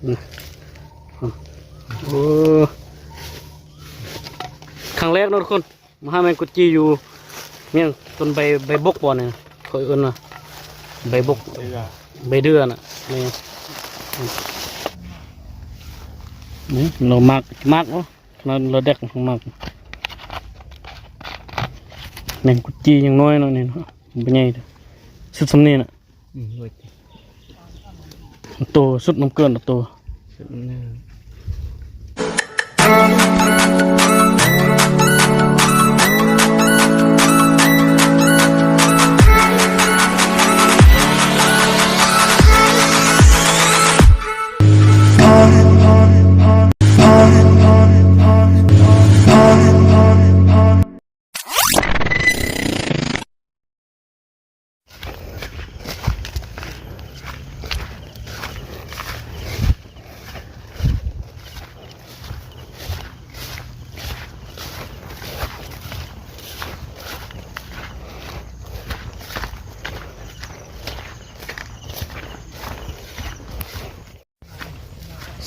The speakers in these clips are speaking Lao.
ໂອ້ ຄັ້ງແລກເນາະທຸກຄົນ ມາຫາແມງກຸດຈີ່ຢູ່ ແມ່ນຕົ້ນໃບ ໃບບົກບໍ່ນີ້ ເຂົາເອີ້ນວ່າໃບບົກ ໃບເດືອ ໃບເດືອນະ ແມ່ນ ນີ້ລາວມັກ ມັກເນາະ ຂະໜາດລາວແດກຍັງມັກ ແມງກຸດຈີ່ຍັງນ້ອຍເນາະ ນີ້ເນາະ ບໍ່ໃຫຍ່ ສຸດສ່ຳນີ້ນະ. ອືມ ໂດຍ ໂຕສຸດນຳເກີນໂຕ ສຸດນຳເນີນ.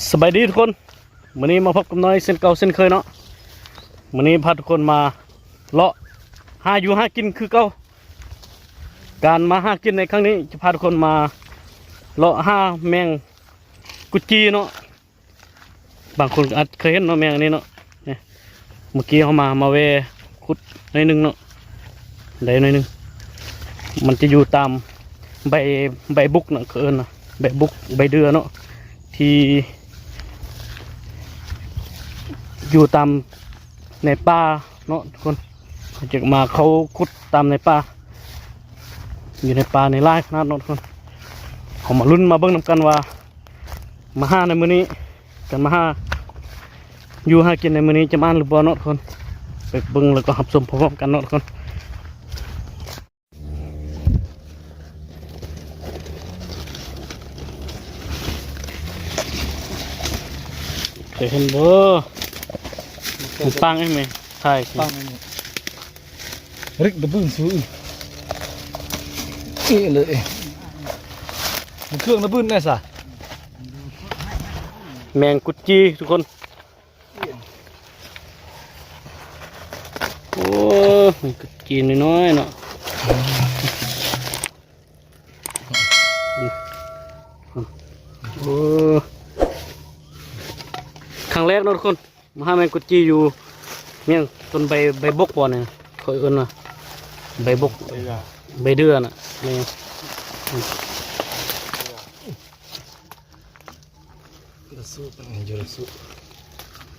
ສະບາຍດີທຸກຄົນ ມື້ນີ້ມາພົບກັບນ້ອຍເຊັ່ນເກົ່າເຊັ່ນເຄີຍເນາະ. ມື້ນີ້ພາທຸກຄົນມາເລາະຫາຢູ່ຫາກິນຄືເກົ່າ. ການມາຫາກິນໃນຄັ້ງນີ້ ຈະພາທຸກຄົນມາເລາະຫາແມງກຸດຈີ່ເນາະ. ບາງຄົນອາດເຄີຍເຫັນເນາະ ແມງອັນນີ້ເນາະ. ນີ້ ເມື່ອກີ້ເຮົາມາ ມາແວ່ຂຸດໜ້ອຍໜຶ່ງເນາະ ໄດ້ໜ້ອຍໜຶ່ງ. ມັນຈະຢູ່ຕາມໃບ ໃບບຸກນະ ເຂົາເອີ້ນນະ ໃບບຸກ ໃບເດືອເນາະ ທີ່ຢູ່ຕາມໃນປ່າເນາະທຸກຄົນ. ເຂົາຈະມາເຂົ້າຂຸດຕາມໃນປ່າ ຢູ່ໃນປ່ານີ້ຫຼາຍຂະໜາດເນາະທຸກຄົນ. ເຮົາມາລຸ້ນມາເບິ່ງນຳກັນວ່າ ມາຫາໃນມື້ນີ້ ການມາຫາຢູ່ຫາກິນໃນມື້ນີ້ຈະມ່ວນຫຼືບໍ່ເນາະທຸກຄົນ. ໄປເບິ່ງແລ້ວກໍຮັບຊົມພ້ອມໆກັນເນາະທຸກຄົນ. ເຄີຍເຫັນບໍ່? ປັງເຫັນໄໝ? ຖ່າຍ ປັງ ລິກດະບືນ ຊື້ອີກເລີຍ ມັນເຄື່ອງດະບືນແນ່ຊະ. ແມງກຸດຈີ່ທຸກຄົນ. ໂອ້ ແມງກຸດຈີ່ນ້ອຍໆເນາະ. ໂອ້ ຄັ້ງແລກເນາະທຸກຄົນ. ມາຫາແມງກຸດຈີ່ຢູ່ ແມ່ນຕົ້ນໃບ ໃບບົກບໍ່ນີ້ ເຂົາເອີ້ນວ່າໃບບົກ ໃບເດືອນະ ແມ່ນ.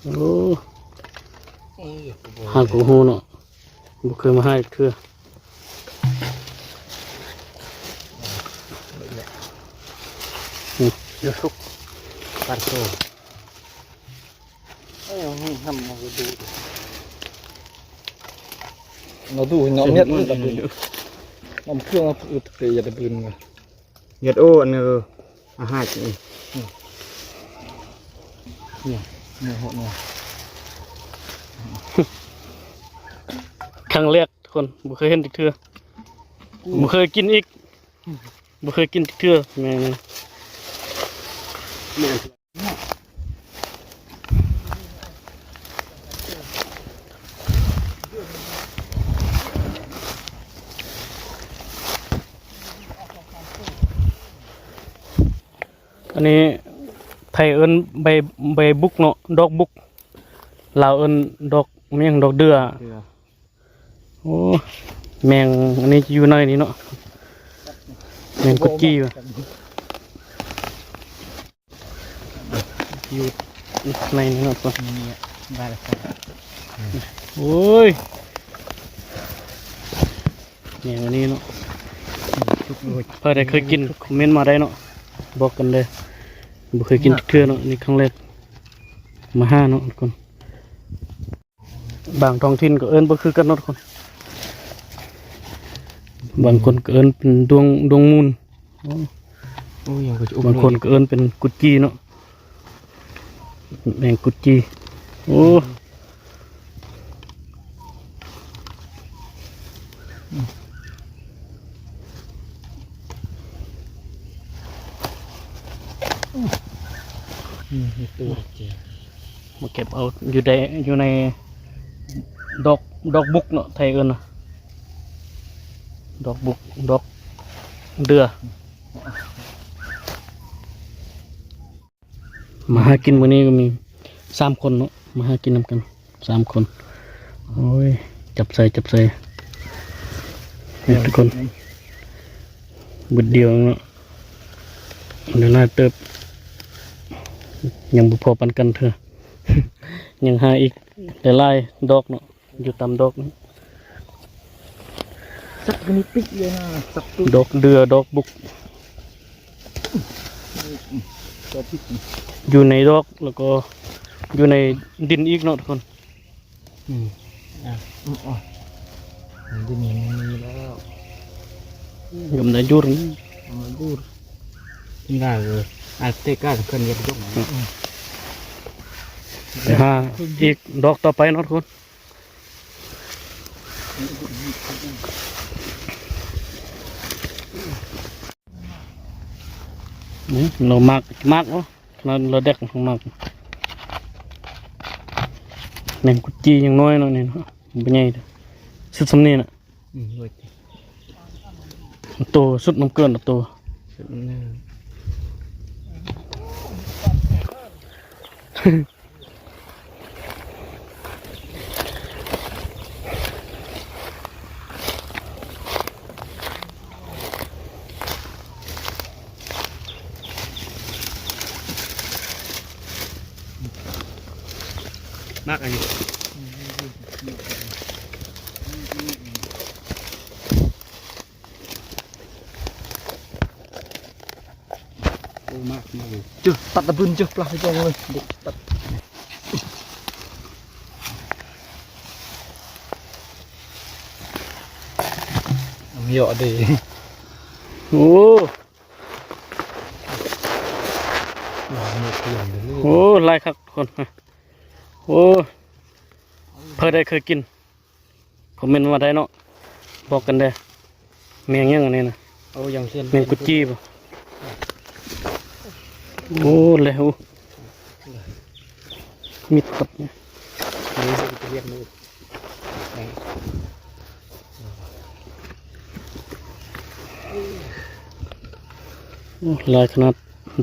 ໂອ້ ຫາກໍຮູ້ເນາະ ບໍ່ເຄີຍມາຫາຈັກເທື່ອ. ອືມ ເດີ ສຸກ ປັນໂຕ. ເອີ ນີ້ທຳມາດູ ມາດູເນາະ ເມັດມັນຕະບືນ ນ້ຳເຄື່ອງອຶດເຕຍຕະບືນ ເຮັດໂອ ອັນນີ້ ອາຫານນີ້ ນີ້ ນີ້ໂຫດນີ້ ຄັ້ງແລກທຸກຄົນ ບໍ່ເຄີຍເຫັນຈັກເທື່ອ ບໍ່ເຄີຍກິນອີກ. ບໍ່ເຄີຍກິນຈັກເທື່ອ ແມ່ນ ແມ່ນ. ອັນນີ້ໄທເອີ້ນໃບ ໃບບຸກເນາະ ດອກບຸກ ລາວເອີ້ນດອກ ແມ່ນຫຍັງ ດອກເດືອ ເດືອ. ໂອ້ ແມງອັນນີ້ຈະຢູ່ໃນນີ້ເນາະ ແມງກຸດຈີ່ວ່າ ຢູ່ໃນນີ້ເນາະ. ໂອ້ຍ ແມງອັນນີ້ເນາະ ໃຜໃດເຄີຍກິນຄອມເມັນມາໄດ້ເນາະ ບອກກັນເດີ. ບໍ່ເຄີຍກິນຈັກເທື່ອເນາະ ນີ້ຄັ້ງແລກມາຫາເນາະທຸກຄົນ. ບາງທ້ອງຖິ່ນກໍເອີ້ນບໍ່ຄືກັນເນາະທຸກຄົນ ບາງຄົນກໍເອີ້ນເປັນດວງ ດວງມູນ ໂອ້ ບາງຄົນກໍເອີ້ນເປັນກຸດຈີ່ເນາະ ແມງກຸດຈີ່. ໂອ້ ອືມ ອືມ ເຮັດໂຕເຈ ມາເກັບເອົາຢູ່ໃນ ຢູ່ໃນດອກ ດອກບຸກເນາະ ໄທເອີ້ນນະ ດອກບຸກ ດອກເດືອ. ມາຫາກິນມື້ນີ້ກໍມີສາມຄົນເນາະ ມາຫາກິນນຳກັນສາມຄົນ. ໂອ້ຍ ຈັບໃສ່ ຈັບໃສ່ ນີ້ທຸກຄົນ ບຶດດຽວເນາະ ໄດ້ຫຼາຍເຕີບ ຍັງບໍ່ພໍປານກັນເທື່ອ ຍັງຫາອີກຫຼາຍໆດອກເນາະ. ຢູ່ຕາມດອກນີ້ ສັກນີ້ປິກເລີຍນະ ສັກປິກ ດອກເດືອ ດອກບຸກ ດອກປິກ ຢູ່ໃນດອກ ແລ້ວກໍຢູ່ໃນດິນອີກເນາະທຸກຄົນ. ອືມ ອ່ະ ອືມ ອໍ ດິນນີ້ມັນມີແລ້ວ ຍາມໃດຢູ່ ຍາມໃດຢູ່ ນີ້ລະ ເອີ ອາເຕກາເພິ່ນເຮັດຢູ່ ອືມ ໄປຫາອີກດອກຕໍ່ໄປເນາະທຸກຄົນ. ນີ້ ລາວມັກ ມັກເນາະ ຂະໜາດລາວແດກຍັງມັກ ແມງກຸດຈີ່ຍັງນ້ອຍເນາະນີ້ເນາະ ບໍ່ໃຫຍ່ເດີ ສຸດສ່ຳນີ້ນະ. ອືມ ໂດຍ ໂຕສຸດນ້ຳເກີນ ໂຕສຸດນ້ຳເນີນ ມັກອັນນີ້ ໂອ້ ມັກ ມັກຢູ່ ເຈີ ຕັດຕະບຶນ ເຈີ ປາໄປຈ້ອງເລີຍ ເດັກຕັດ ເຫາະເດ້ ໂອ້. ໂອ້ ຫຼາຍຄັກທຸກຄົນ ໂອ້ ໃຜໄດ້ເຄີຍກິນ ຄອມເມັນມາໄດ້ເນາະ ບອກກັນເດີ້ ແມງຫຍັງອັນນີ້ນະ ເອົາຢ່າງເຊັ່ນ ແມງກຸດຈີ່ບໍ ໂອ້ ແລ້ວ ມິດຕັດ ໂອ້ ຫຼາຍຂະໜາດ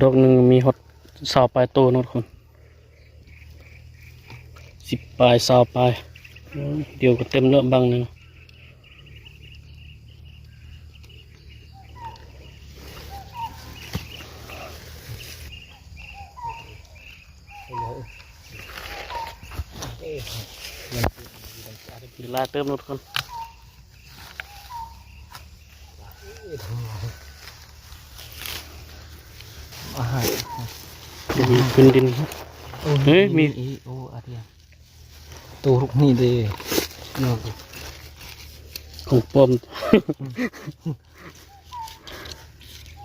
ດອກໜຶ່ງມີຮອດຊາວປາຍໂຕເນາະທຸກຄົນ ສິບປາຍ ຊາວປາຍ ດຽວກໍເຕັມແລ້ວບັ້ງໜຶ່ງ. ຫຼາຍເຕີບເນາະທຸກຄົນ ອາຫານ ຂຶ້ນດິນ ໂອ້ ເຮີ້ຍ ມີ ມີອີກ ໂອ້ ອາດຍາ ໂຕລຸກນີ້ເດ້ ຂອງປອມ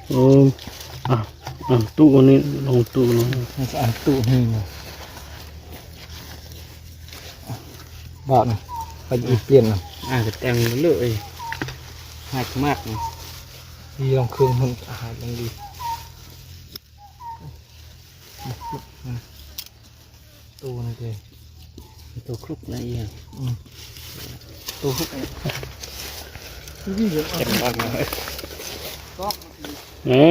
ໂອ້ ອ່ະ ອ່ານຕູ້ນີ້ ລອງຕູ້ເນາະ ອ່ານຕູ້ນີ້ນະ ບາດນະ ໄປອີກປ່ຽນນະ ອ່ານກໍແຕ່ງເລີຍ ຫາກມາກນະ ລອງເຄື່ອງມັນ ອາຫານມັນດີ ໂຕນີ້ເດ້ ໂຕຄລຸກນະອີຫຍັງ ອືມ ໂຕຄລຸກ ເຕັມປາກເລີຍ ເອີ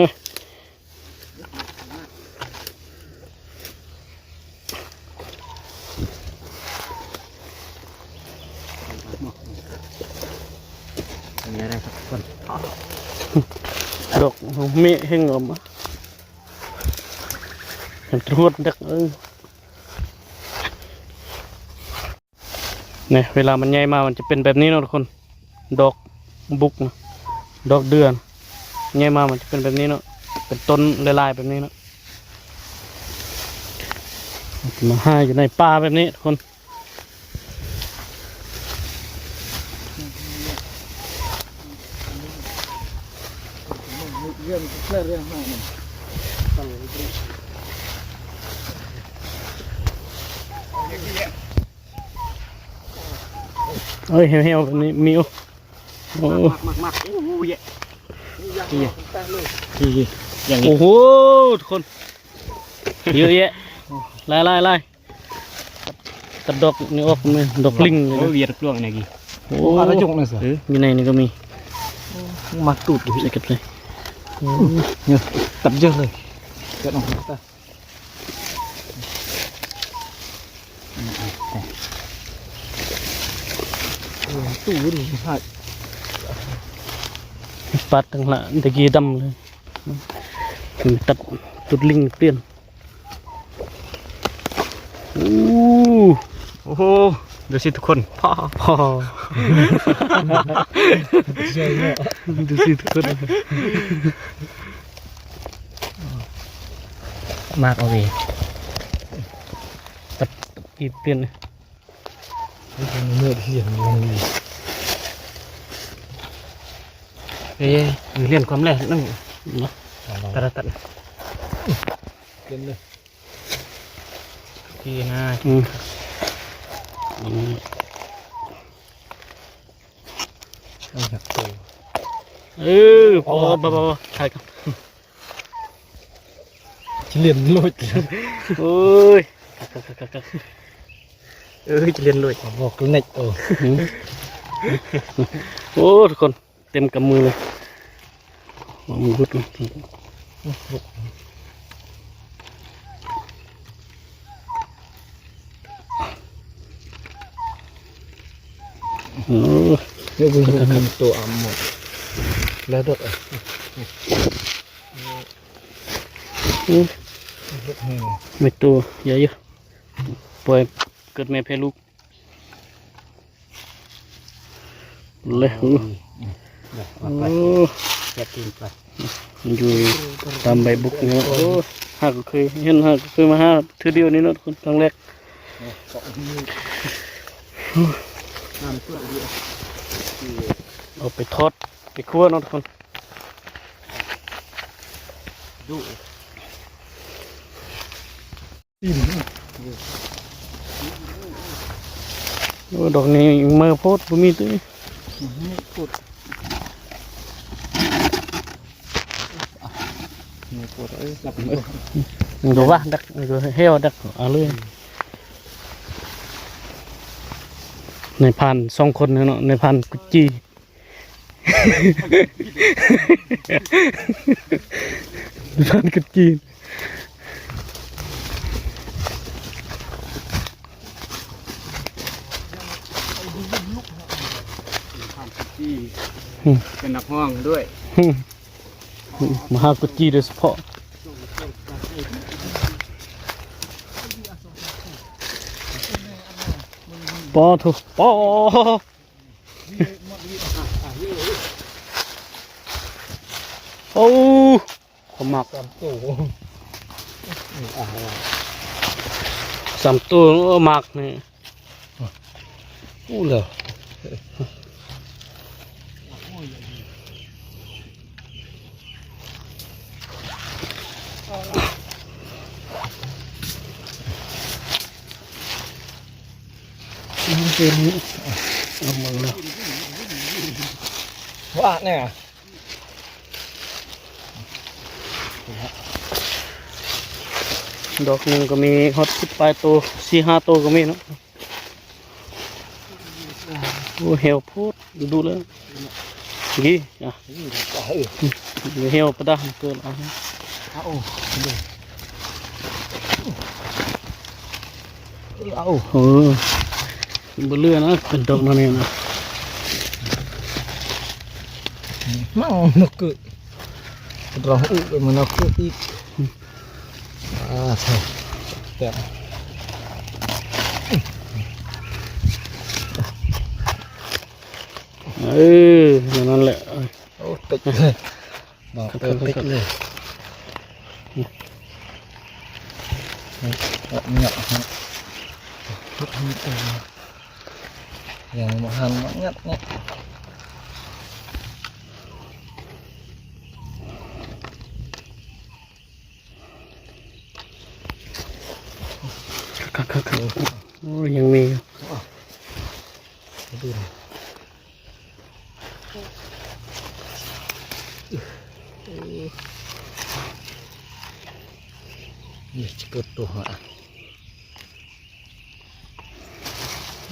ອັນນີ້ໄດ້ຄັກຄົນ ດອກເມກເຮັງອອກມາ ເຫັນຕຳຫຼວດດັກ ເອີ ນີ້ ເວລາມັນໃຫຍ່ມາ ມັນຈະເປັນແບບນີ້ເນາະທຸກຄົນ ດອກບຸກນະ ດອກເດືອນ ໃຫຍ່ມາ ມັນຈະເປັນແບບນີ້ເນາະ ເປັນຕົ້ນຫຼາຍໆແບບນີ້ເນາະ ມາຫາຢູ່ໃນປ່າແບບນີ້ທຸກຄົນ. ເອີຍ ແຫ້ວໆ ແບບນີ້ມີ ໂອ້ ມາກໆ ໂອ້ຍ ນີ້ ນີ້ ຢ່າງນີ້ ໂອ້ໂຫ ທຸກຄົນ. ເຍອະແຍະ ຫຼາຍໆໆ ຕັດດອກນີ້ອອກ ດອກລິງນີ້ ໂອ້ຍ ວຽດກລວງນີ້ກີ້ ໂອ້ ອາລະຈົກນະ ເອີ ຢູ່ໃນນີ້ກໍມີ ມາຕູດໃສ່ກັນເລີຍ ເຍອະ ຕັດເຍອະເລີຍ ເກີດອອກມາຕາ ຕູດນີ້ຫາຍ ປັດຕັ້ງລະ ຕະກີ້ດຳເລີຍ ຕັດ ຕຸດລິງປ່ຽນ ໂອ້ ໂອ້ໂຫ ດູຊິທຸກຄົນ ພໍ ພໍ ດູຊິທຸກຄົນ ມາກເອົາເວ ຕັດ ຕັດກີ້ປ່ຽນ ເອີ ລຽນຄວາມແລະ ໜຶ່ງ ເນາະ ຕັດ ຕັດ ປ່ຽນເລີຍ ໂອເຄນະ ອືມ ອືມ ເອົາຈັກໂຕ ເອີ ພໍ ພໍ ພໍ ຖ່າຍກ່ອນ ຈະລຽນໂລດ ໂອ້ຍ ເອີ ຈະລຽນໂລດ ບອກເລັກ ໂອ້ ໂອ້ ທຸກຄົນ ເຕັມກຳມືເລີຍ ມາມຸດ ໂອ້ ເຮັດເບິ່ງ ໂຕອຳໝົດ ແລ້ວດອກ ອືມ ເຮັດແຮງ ແມ່ໂຕໃຫຍ່ຢູ່ ປ່ອຍເກີດແມ່ແຜ່ລູກ ເລີຍ ອືມ ໂອ້ ແຍກກິນໄປ ມັນຢູ່ຕາມໃບບຸກນີ້ ໂອ້ ຫາກກໍເຄີຍເຫັນ ຫາກກໍເຄີຍມາຫາເທື່ອດຽວນີ້ເນາະ ຄົນຄັ້ງແລກ ເອົາໄປທອດ ໄປຂົ້ວເນາະ ທຸກຄົນ ໂອ້ ດອກນີ້ເມີໂພດ ບໍ່ມີຕິ ດອກວ່າດັກ ແຫ້ວດັກ ເອົາເລີຍ ນາຍພານສອງຄົນເນາະ ນາຍພານກຸດຈີ ນາຍພານກຸດຈີ ເປັນນັກຮ້ອງດ້ວຍ ມາຫາກຸດຈີໂດຍສະເພາະ ປອໂທ ປອ ໂອ້ ໝາກສາມໂຕ ສາມໂຕ ໝາກນີ້ ໂອ້ ແລ້ວ ເອົາມາແລ້ວ ວ່າແນ່ ດອກໜຶ່ງກໍມີຮອດສິບປາຍໂຕ ສີ່ຫ້າໂຕກໍມີເນາະ ໂອ້ ແຫ້ວໂພດ ດຸເລີຍ ກີ້ ອ່ະ ແຫ້ວປະດາເກີນ ເອົາ ເອົາ ເອີ ບໍ່ເຫຼືອນະ ເປັນດອກແນວນີ້ນະ ມັນນົກກຶ ເຮົາອຸໄປມັນນົກກຶອີກ ອ່າ ແຕ່ ເອີ ນັ້ນແຫຼະ ໂອ້ ຕິດເລີຍ ບອກເຕີມຕິດເລີຍ ເຫຍາະ ເຫຍາະ ຍັງບໍ່ທັນມາງັດເນາະ ຄັກໆໆ ໂອ້ຍ ຍັງມີຢູ່ ນີ້ຈະເກ ຕົວ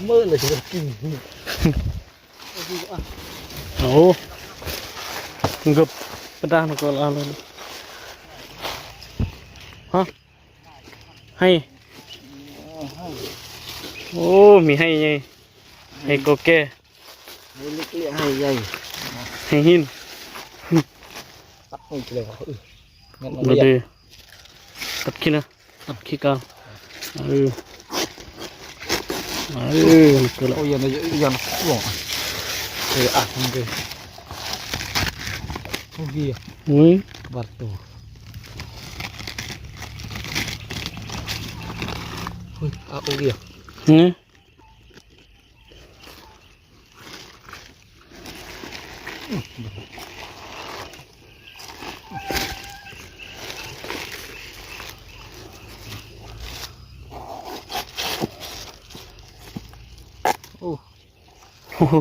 ເມື່ອລະຊິໄດ້ກິນ. ໂອ້ ມັນກໍປະດານກໍລະ ຮະ ໄຮ່ ໂອ້ ມີໄຮ່ໃຫຍ່ ໄຮ່ກໍແກ່ ໄຮ່ເລັກ ໄຮ່ໃຫຍ່ ໄຮ່ຫີນ ຕັດໄມ້ເລີຍ ເອີ ຕັດຂີ້ນະ ຕັດຂີ້ກາງ ເອີ ເອີ ມັນເກີດແລ້ວ ໂອ້ຍ ຢ່ານະ ຢ່ານະ ເອີ ອ່ະ ມັນເກີດ ໂອ້ຍ ອຸ້ຍ ບາດໂຕ ອຸ້ຍ ອ່ະ ໂອ້ຍ ນີ້ ໂອ້ ໂອ້ໂຫ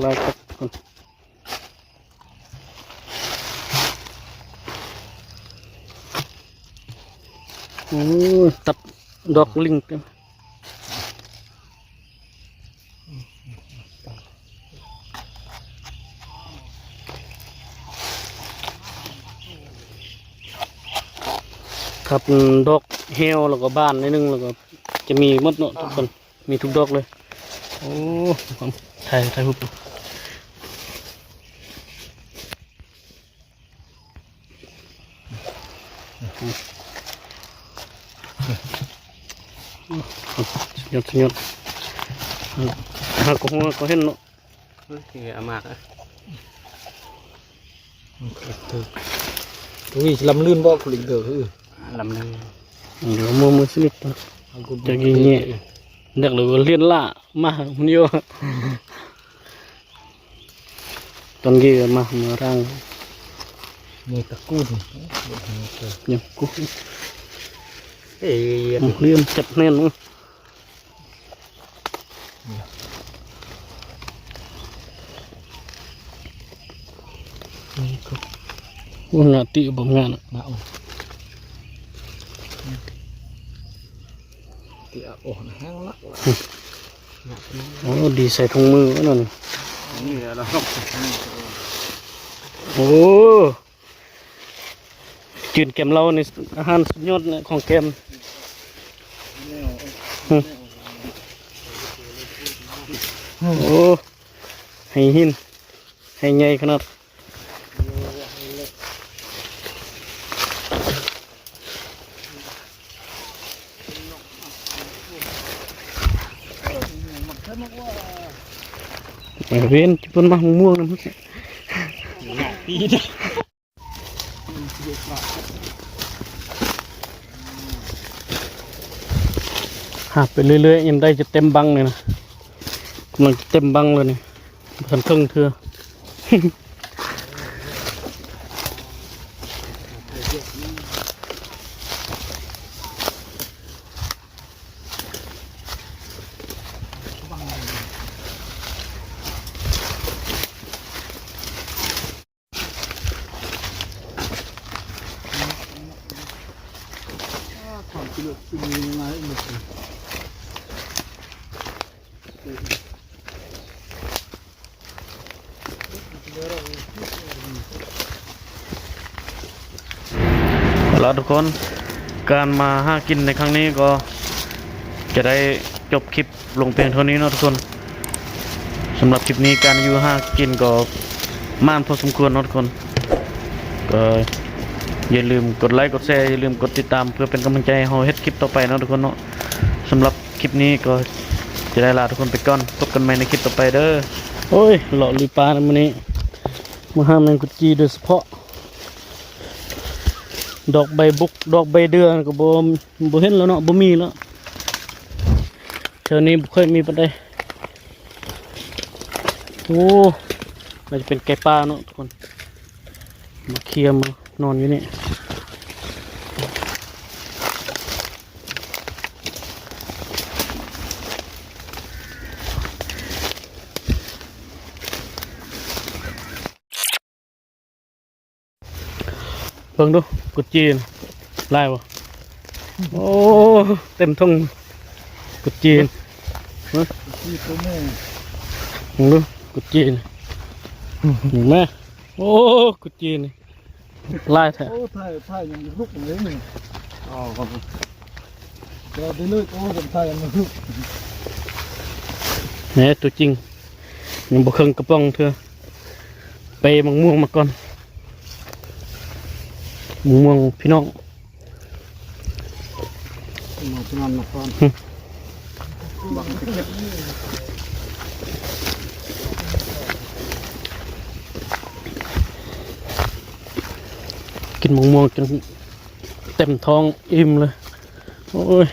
ຫຼາຍຄັກ ໂອ້ຍ ຕັດດອກລິງ ຄັບດອກແຫ້ວ ແລ້ວກໍບານໜ້ອຍໜຶ່ງ ແລ້ວກໍຈະມີໝົດເນາະທຸກຄົນ. ມີທຸກດອກເລີຍ ໂອ້ ຖ່າຍ ຖ່າຍຮູບ ສຸດຍອດ ສຸດຍອດ ຫາກກໍຮູ້ ຫາກກໍເຫັນເນາະ ເອີ ເອົາມາກ ອຸ້ຍ ລຳລື່ນບໍ່ ຄຸລິງເດີ ລຳລື່ນ ເອີ ມື ມືສະນິດ ຈັກອີ່ແຍະ ເດັກເລີຍ ລຽນລະມາ ມັນຢູ່ ຕອນເຢັນມາ ມາລ້າງ ມີຕະກູນ ຍັງກູ ເອີ ເລື່ອນຈັບແໜ້ນ ໂອ້ ງາຕິບໍ່ງານ ງາ ໂອ້ ຕິ ໂອ້ ແຮງລະ ໂອ້ ດີໃສ່ຖົງມືນັ້ນ ນີ້ແຫຼະ ໂອ້ ຈືນແກມເຫຼົ້ານີ້ ອາຫານສຸດຍອດນະ ຂອງແກມ ໂອ້ ໄຮ່ຫີນ ໄຮ່ໃຫຍ່ຂະໜາດ ເວນ ເພິ່ນໝາກມ່ວງນຳ ຫາໄປເລື້ອຍໆ ຍັງໄດ້ຈະເຕັມບັງນີ້ນະ ກຳລັງຈະເຕັມບັງແລ້ວນີ້ ບໍ່ທັນເຄິ່ງເທື່ອ. ເອົາລະທຸກຄົນ ການມາຫາກິນໃນຄັ້ງນີ້ກໍຈະໄດ້ຈົບຄລິບ ລົງພຽງເທົ່ານີ້ເນາະທຸກຄົນ. ສຳລັບຄລິບນີ້ການຢູ່ຫາກິນກໍໝານພໍສົມຄວນເນາະທຸກຄົນ. ກໍຢ່າລືມກົດໄລກົດແຊ ຢ່າລືມກົດຕິດຕາມ ເພື່ອເປັນກຳລັງໃຈໃຫ້ເຮົາເຮັດຄລິບຕໍ່ໄປເນາະທຸກຄົນເນາະ. ສຳລັບຄລິບນີ້ກໍຈະໄດ້ລາທຸກຄົນໄປກ່ອນ. ພົບກັນໃໝ່ໃນຄລິບຕໍ່ໄປເດີ. ໂອ້ຍ ເລາະລຸຍປ່າໃນມື້ນີ້ ມາຫາແມງກຸດຈີໂດຍສະເພາະ. ດອກໃບບຸກ ດອກໃບເດືອກໍບໍ່ ບໍ່ເຫັນແລ້ວເນາະ ບໍ່ມີແລ້ວ. ແຖວນີ້ບໍ່ຄ່ອຍມີປານໃດ. ໂອ້ ໜ້າຈະເປັນໄກ່ປ່າເນາະທຸກຄົນ ມາເຄຍມານອນຢູ່ນີ້. ເບິ່ງດູ ກຸດຈີນ ຫຼາຍບໍ່? ໂອ້ ເຕັມທົ່ງ ກຸດຈີນ ນີ້ຕົວແມ່ ເບິ່ງດູ ກຸດຈີນ ເຫັນໄໝ? ໂອ້ ກຸດຈີນ ຫຼາຍແທ້. ໂອ້ ຖ່າຍ ຖ່າຍຍັງລຸກເລີຍນີ້. ອໍ ເດີນໄປເລີຍ. ໂອ້ ຜົມຖ່າຍຍັງລຸກ. ແນ່ ຕົວຈິງ ຍັງບໍ່ເຄິ່ງກະປ໋ອງເທື່ອ. ໄປໝາກມ່ວງມາກ່ອນ ໝາກມ່ວງພີ່ນ້ອງ. ໝາກມ່ວງນະຄອນ ຫຶ ບັກ ກິນໝາກມ່ວງຈົນເຕັມທ້ອງອີ່ມເລີຍ. ໂອ້ຍ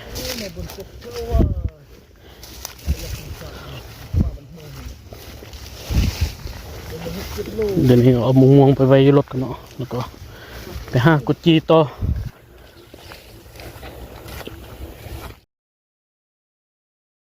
ດຽວນີ້ເອົາໝາກມ່ວງໄປໄວ້ຢູ່ລົດກ່ອນເນາະ ແລ້ວກໍໄປຫາກຸດຈີ່ຕໍ່.